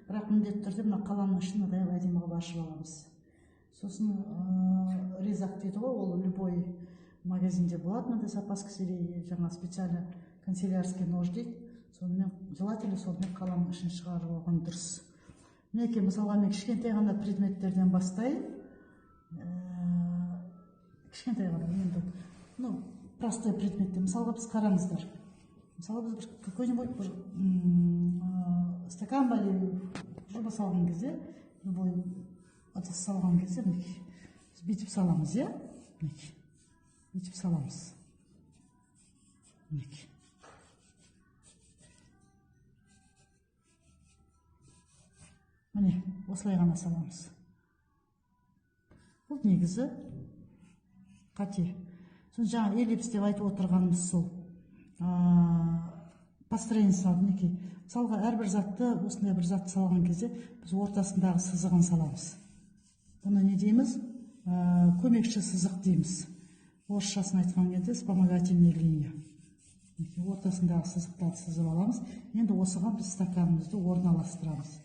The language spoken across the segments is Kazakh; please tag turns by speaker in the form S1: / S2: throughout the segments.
S1: Бірақ міндетті түрде мына қаламның ішін мынадай әдемі қылып ашып аламыз. Сосын резак дейді ғой, ол любой магазинде болады, мынандай запаскасы или жаңа специально канцелярский нож дейді. Сонымен желательно сонымен қаламның ішін шығарып алған дұрыс. Мінекей, мысалға мен кішкентай ғана предметтерден бастайын. Кішкентай ғана енді, ну, простой предметтер. Мысалға біз қараңыздар. Мысалы біз бір какой-нибудь бір стакан ба или жоба салған кезде, любой ыдыс салған кезде мінекей біз бүйтіп саламыз, иә? Мінекей бүйтіп саламыз. Мінекей. Міне, осылай ғана саламыз. Бұл негізі қате. Сосын жаңа эллипс деп айтып отырғанымыз сол. Построение салып, мінекей. Мысалға әрбір затты, осындай бір затты салған кезде біз ортасындағы сызығын саламыз. Бұны не дейміз? Көмекші сызық дейміз. Орысшасын айтқан кезде вспомогательная линия. Мінекей, ортасындағы сызықтарды сызып аламыз. Енді осыған біз стаканымызды орналастырамыз.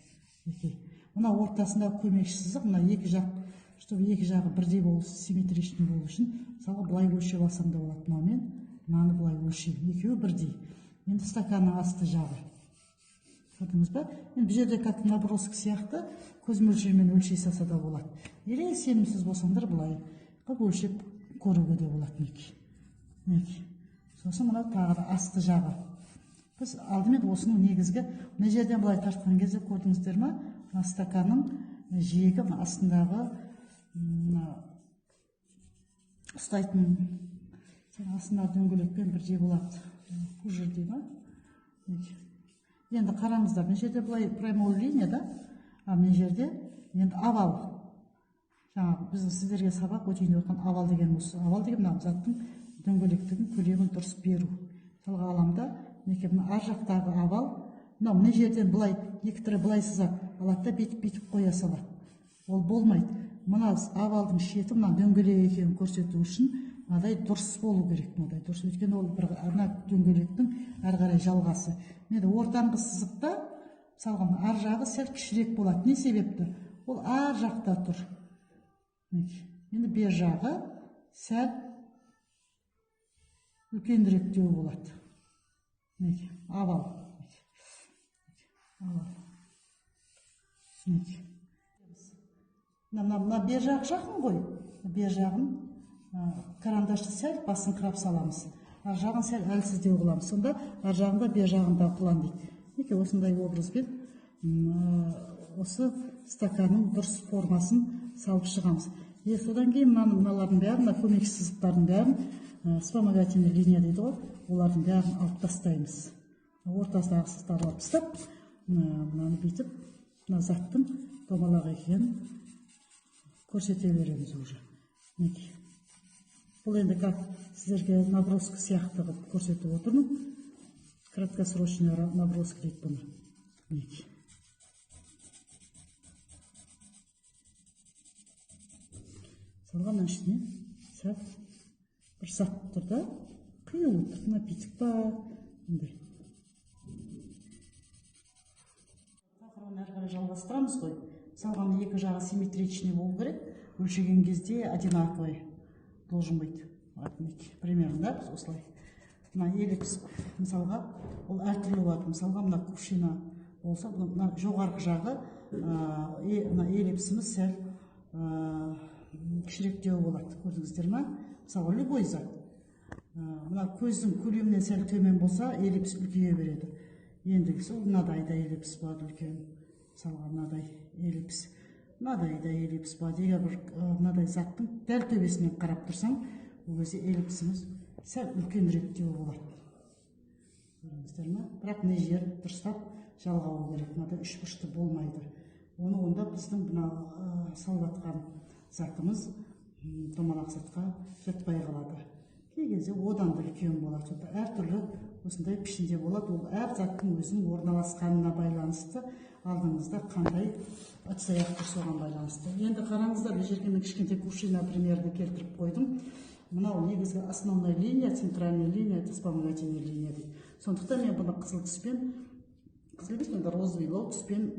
S1: Мінекей. Мына ортасындағы көмекші сызық, мына екі жақ, чтобы екі жағы бірдей болу, симметричный болу үшін, мысалға былай өлшеп алсам да болады. Мынамен мынаны былай өлшеймін. Екеуі бірдей. Енді стаканның асты жағы. Көрдіңіз ба? Енді бұл жерде как набросок сияқты көз мөлшерімен өлшей салса да болады. Или сенімсіз болсаңдар былай қылып өлшеп көруге де болады, мінекей. Мінекей. Сосын мынау тағы да асты жағы. Біз алдымен осының негізгі мына жерден былай тартқан кезде көрдіңіздер ма? Мына стаканның жиегі, мына астындағы, мына ұстайтын астындағы дөңгелекпен бірдей болады. Фужер дей ма? Мінекей. Енді қараңыздар, мына жерде былай прямой линия да, а мына жерде енді овал. Жаңағы біздің сіздерге сабақ өтейін деп отқан овал деген осы. Овал деген мына заттың дөңгелектігін, көлемін дұрыс беру. Мысалға аламын да, мінекей мына ар жақтағы овал, мынау мына жерден былай екі түрі былай сызады, алады да бүйтіп-бүйтіп қоя салады. Ол болмайды. Мына овалдың шеті мына дөңгелек екенін көрсету үшін мынадай дұрыс болу керек, мынадай дұрыс. Өйткені ол бір ана дөңгелектің әрі қарай жалғасы. Енді ортаңғы сызықта, мысалға, мына ар жағы сәл кішірек болады. Не себепті? Ол ар жақта тұр. Мінекей. Енді бер жағы сәл үлкеніректеу болады. Мінекей, овал. Овал. Мінекей. Мына бер жағы жақын ғой. Бер жағын карандашты сәл басыңқырап саламыз. Ар жағын сәл әлсіздеу қыламыз. Сонда ар жағында бер жағында план дейді. Мінекей осындай образбен осы стаканның дұрыс формасын салып шығамыз. Содан кейін мыналардың бәрін, мына көмекші сызықтардың бәрін, вспомогательный линия дейді ғой, олардың бәрін алып тастаймыз. Ортасындағы сызықтарды алып тастап, мынаны бүйтіп, мына заттың домалақ екенін көрсете береміз уже. Мінекей. Бұл енді как сіздерге наброска сияқты қылып көрсетіп отырмын. Краткосрочный наброска дейді бұны. Мінекей. Мысалға мына ішіне сәл бір зат тұр да, құйылып тұр. Мына питік па, мындай. Тақырыбын әрі қарай жалғастырамыз ғой. Мысалға мына екі жағы симметричный болу керек. Өлшеген кезде одинаковый должен быть. Вот, мінекей, примерно, да, біз осылай. Мына эллипс, мысалға, ол әртүрлі болады. Мысалға, мына кувшина болса, мына жоғарғы жағы, мына эллипсіміз сәл, кішіректеу болады. Көрдіңіздер ма? Мысалға, любой зат. Мына көздің көлемінен сәл төмен болса, эллипс үлкейе береді. Ендігісі ол мынадай да эллипс болады үлкен. Мысалға, мынадай эллипс. Мынадай да эллипс болады. Егер бір, мынадай заттың дәл төбесінен қарап тұрсаң, ол кезде эллипсіміз сәл үлкеніректеу болады. Көрдіңіздер ма? Бірақ мына жер дұрыстап жалғау керек. Мынадай үшбұрышты болмайды. Оны онда біздің мына, салып жатқан затымыз, домалақ затқа жатпай қалады. Кей кезде одан да үлкен болады. Сонда әртүрлі осындай пішінде болады. Ол әр заттың өзінің орналасқанына байланысты, алдыңызда қандай ыдыс аяқ тұр соған байланысты. Енді қараңыздар, бұл жерге мен кішкентай кувшина примерді келтіріп қойдым. Мынау негізгі основная линия, центральная линия, это вспомогательная линия дейді. Сондықтан мен бұны қызыл түспен, қызыл емес, енді розовый лау түспен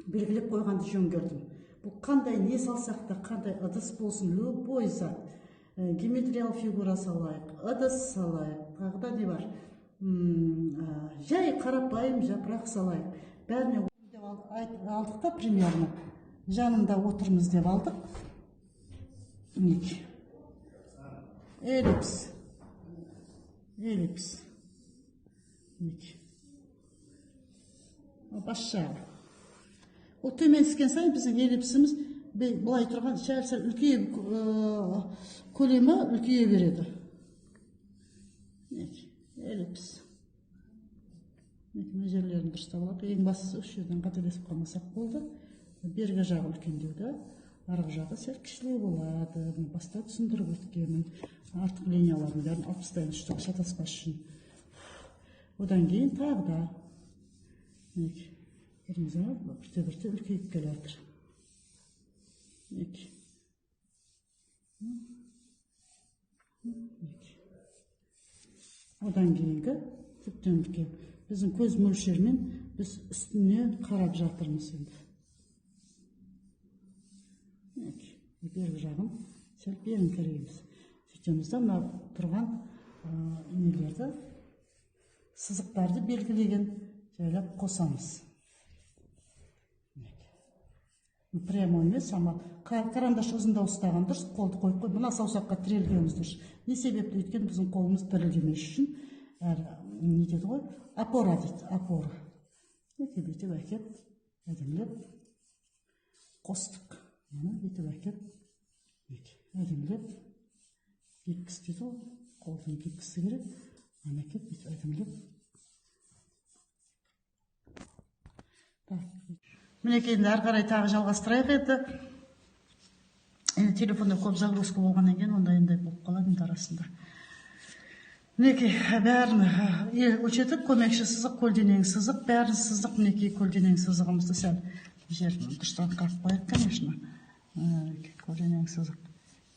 S1: Белгілеп қойғанды жөн көрдім. Бұл қандай не салсақ та, қандай ыдыс болсын, любой зат. Геометриялық фигура салайық, ыдыс салайық, тағы да не бар? Жай қарапайым жапырақ салайық. Бәріне деп алдық та, примерно. Жанында отырмыз деп алдық. Мінекей. Эллипс. Эллипс. Мінекей. Бас жағы. Ол төмен түскен сайын біздің эллипсіміз былай тұрған сәл-сәл үлкейіп, көлемі үлкейе береді. Мінекей, эллипс. Мінекей, мына жерлерін дұрыстап алайық. Ең бастысы осы жерден қателесіп қалмасақ болды. Бергі жағы үлкендеу да, арғы жағы сәл кішілеу болады. Мен баста түсіндіріп өткенмін. Артық линиялардың бәрін алып тастайын, чтобы шатаспас үшін. Одан кейін тағы да мінекей, көрдіңіз бе, бірте-бірте үлкейіп келе жатыр. Мінекей. Мінекей. Одан кейінгі тіптен үлкен. Біздің көз мөлшерімен біз үстіне қарап жатырмыз енді. Мінекей, бергі жағын сәл беріңкірейміз. Сөйтеміз да, мына тұрған нелерді, сызықтарды белгілеген жайлап қосамыз. Прямой емес, ама карандаш ұзындау ұстаған дұрыс, қолды қойып қой, мына саусаққа тірелгеніміз дұрыс. Не себепті? Өйткені біздің қолымыз дірілдемес үшін, әрі не дейді ғой, опора дейді, опора. Мінекей, бүйтіп әкеп, әдемілеп қостық. Мына бүйтіп әкеп, мінекей, әдемілеп, гибкость дейді ғой, қолдың гибкості керек. Мына әкеп, бүйтіп әдемілеп. Так. Мінекей, енді әрі қарай тағы жалғастырайық енді. Енді телефонда көп загрузка болғаннан кейін ондай ондай болып қалады енді арасында. Мінекей, бәрін өлшетіп, көмекші сызық, көлденең сызық, бәрін сыздық. Мінекей, көлденең сызығымызды сәл жерін дұрыстап қағып қояйық, конечно. Көлденең сызық.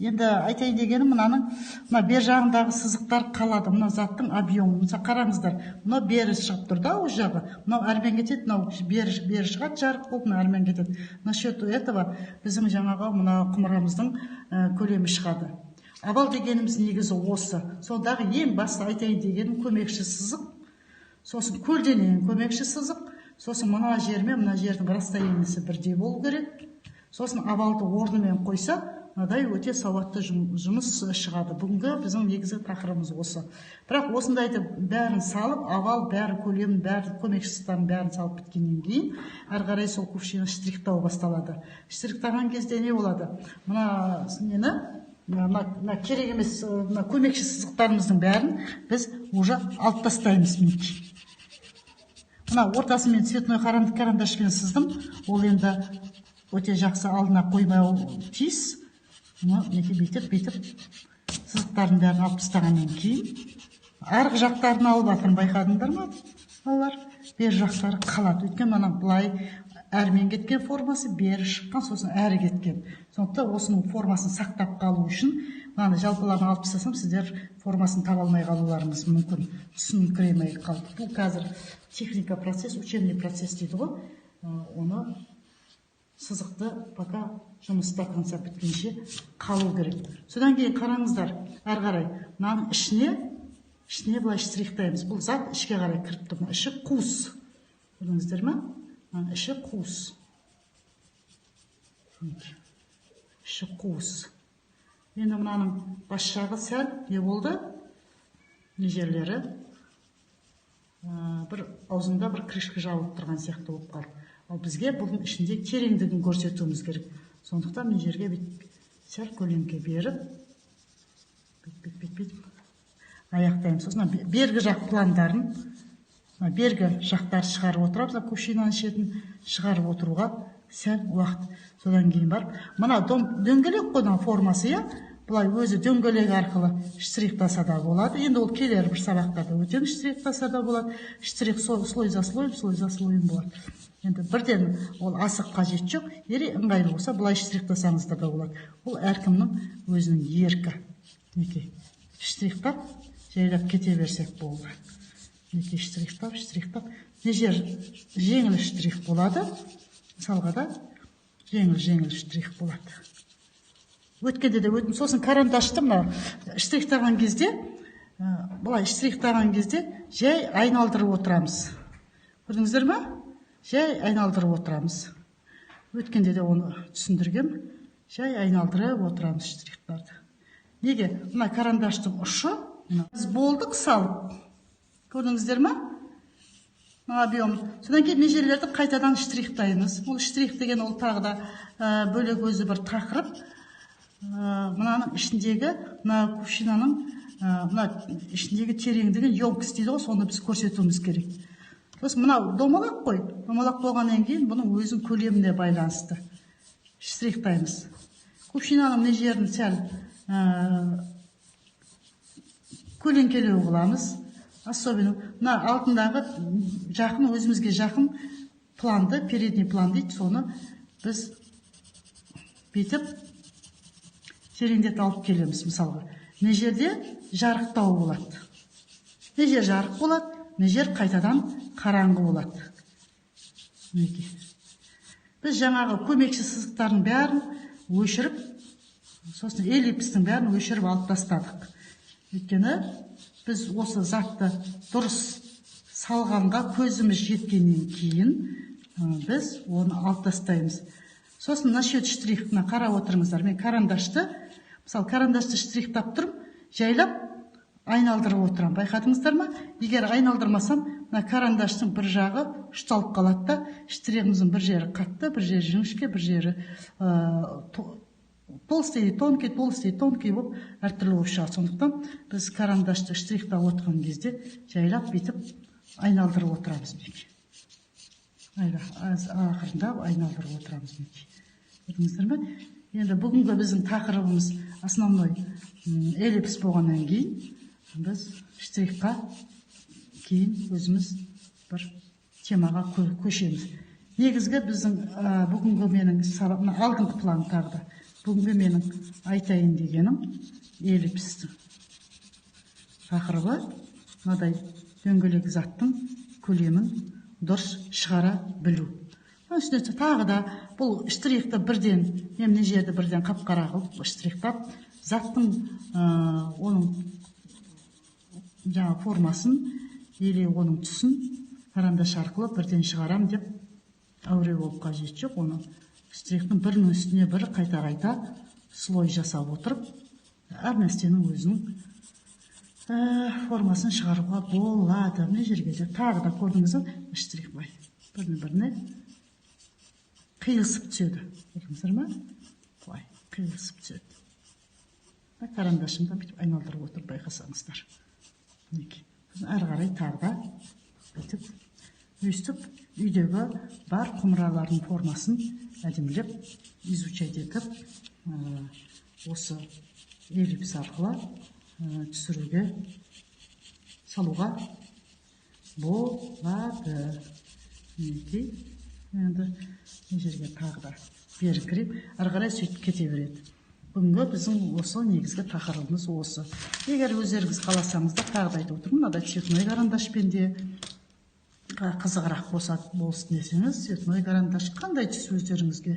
S1: Енді айтайын дегенім, мынаның мына бер жағындағы сызықтар қалады, мына заттың объемы. Мысалы, қараңыздар, мынау бері шығып тұр да, ол жағы. Мынау әрмен кетеді, мынау бері шығады, жарық болып, мынау әрмен кетеді. Насчет этого біздің жаңағы мына құмырамыздың көлемі шығады. Овал дегеніміз негізі осы. Сондағы ең басты айтайын дегенім көмекші сызық, сосын көлденең көмекші сызық, сосын мына жер мен мына жердің расстояниесі бірдей болу керек. Сосын овалды орнымен қойса, мынадай өте сауатты жұмыс шығады. Бүгінгі біздің негізгі тақырыбымыз осы. Бірақ осындайды бәрін салып, овал, бәрі көлемін, бәрі көмекші сызықтардың бәрін салып біткеннен кейін әрі қарай сол кувшинді штрихтау басталады. Штрихтаған кезде не болады? Мына нені, мына керек емес, мына көмекші сызықтарымыздың бәрін біз уже алып тастаймыз мінекей. Мына ортасын мен цветной карандашпен сыздым. Ол енді өте жақсы алдына қоймау тиіс. Мына мінекей бүйтіп, бүйтіп сызықтардың бәрін алып тастағаннан кейін арғы жақтарын алып жатырмын, байқадыңдар ма? Балалар, бер жақтары қалады. Өйткені мына былай әрмен кеткен формасы, бері шыққан, сосын әрі кеткен. Сондықтан осының формасын сақтап қалу үшін мынаны жалпыларын алып тастасам, сіздер формасын таба алмай қалуларыңыз мүмкін. Түсініңкіремей қалды. Бұл қазір техника процесс, учебный процесс дейді ғой. Оны сызықты пока жұмыс до конца біткенше қалу керек. Содан кейін қараңыздар, әрі қарай мынаның ішіне былай штрихтаймыз. Бұл зат ішке қарай кіріп тұр. Мына іші қуыс. Көрдіңіздер ме? Мынаның іші қуыс. Мінекей. Іші қуыс. Енді мынаның бас жағы сәл не болды? Мына жерлері, бір аузында бір крышка жабылып тұрған сияқты болып қалды. Ал бізге бұның ішінде тереңдігін көрсетуіміз керек. Сондықтан мына жерге бүйтіп сәл көлеңке беріп, бүйтіп, бүйтіп, бүйтіп аяқтаймыз. Сосын мына бергі жақ пландарын, мына бергі жақтарды шығарып отырамыз, мына кувшинаның шетін шығарып отыруға сәл уақыт. Содан кейін барып, мына дөңгелек қой мына формасы, иә? Былай өзі дөңгелек арқылы штрихтаса да болады. Енді ол келер бір сабақтарда өтеміз, штрихтаса да болады. Штрих слой за слоем, слой за слоем болады. Енді бірден ол асық қажет жоқ. Ере ыңғайлы болса, былай штрихтасаңыздар да болады. Ол әркімнің өзінің еркі. Мінекей, штрихтап, жайлап кете берсек болды. Мінекей, штрихтап, штрихтап. Мына жер жеңіл штрих болады. Мысалға да, жеңіл-жеңіл штрих болады. Өткенде де өттім. Сосын карандашты мына штрихтаған кезде, былай штрихтаған кезде жай айналдырып отырамыз. Көрдіңіздер ма? Жай айналдырып отырамыз. Өткенде де оны түсіндіргем. Жай айналдырып отырамыз штрихтарды. Неге? Мына карандаштың ұшы, біз болдық салып. Көрдіңіздер ма? Мына объем. Содан кейін мына жерлерді қайтадан штрихтаймыз. Ол штрих деген ол тағы да бөлек өзі бір тақырып. Мынаның ішіндегі, мына кувшинаның мына ішіндегі тереңдігін, емкость дейді ғой, соны біз көрсетуіміз керек. Сосын мынау домалақ қой. Домалақ болғаннан кейін бұның өзінің көлеміне байланысты штрихтаймыз. Кувшинаның мына жерін сәл көлеңкелеу қыламыз. Особенно мына алдындағы жақын, өзімізге жақын планды, передний план дейді, соны біз бүйтіп тереңдетіп алып келеміз. Мысалға, мына жерде жарықтау болады. Мына жер жарық болады, мына жер қайтадан қараңғы болады. Мінекей. Біз жаңағы көмекші сызықтардың бәрін өшіріп, сосын эллипстің бәрін өшіріп алып тастадық. Өйткені біз осы затты дұрыс салғанға көзіміз жеткеннен кейін біз оны алып тастаймыз. Сосын насчет штрих, мына қарап отырыңыздар. Мен карандашты, мысалы, карандашты штрихтап тұрмын, жайлап айналдырып отырамын. Байқадыңыздар ма? Егер айналдырмасам, мына карандаштың бір жағы ұшталып қалады да, штрихіміздің бір жері қатты, бір жері жіңішке, бір жері толстый, тонкий, толстый, тонкий болып әртүрлі болып шығады. Сондықтан біз карандашты штрихтап отырған кезде жайлап бүйтіп айналдырып отырамыз, мінекей. Ақырындап айналдырып отырамыз, мінекей. Көрдіңіздер ме? Енді бүгінгі біздің тақырыбымыз основной эллипс болғаннан кейін біз штрихқа кейін өзіміз бір темаға көшеміз. Негізгі біздің бүгінгі менің сабақ, мына алдыңғы план, тағы да бүгінгі менің айтайын дегенім эллипстің тақырыбы, мынадай дөңгелек заттың көлемін дұрыс шығара білу. Оның үстіне тағы да бұл штрихті бірден, мен мына жерді бірден қап-қара қылып штрихтап, заттың оның жаңа формасын или оның түсін карандаш арқылы бірден шығарам деп әуре болып қажет жоқ. Оны штрихтің бірінің үстіне бірі қайта-қайта слой жасап отырып, әр нәрсенің өзінің формасын шығаруға болады. Мына жерге де тағы да, көрдіңіз бе, штрих былай біріне біріне қиылысып түседі. Көрдіңіздер ме? Былай қиылысып түседі. Мына карандашымды бүйтіп айналдырып отырып, байқасаңыздар. Мінекей. Сосын әрі қарай тағы да бүйтіп, өйстіп үйдегі бар құмыралардың формасын әдемілеп изучать етіп, осы эллипс арқылы түсіруге, салуға болады. Мінекей, енді мына жерге тағы да беріңкіреп, әрі қарай сөйтіп кете береді. Бүгінгі біздің осы негізгі тақырыбымыз осы. Егер өздеріңіз қаласаңыздар, тағы да айтып отырмын, мынадай цветной карандашпен де қызығырақ болса болсын десеңіз, цветной карандаш, қандай түс өздеріңізге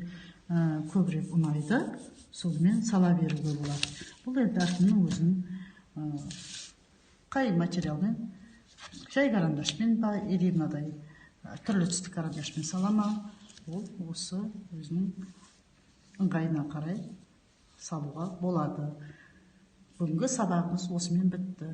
S1: көбірек ұнайды, сонымен сала беруге болады. Бұл енді әркімнің өзінің қай материалмен, жай карандашпен ба или мынадай түрлі түсті карандашпен сала ма, ол осы өзінің ыңғайына қарай салуға болады. Бүгінгі сабағымыз осымен бітті.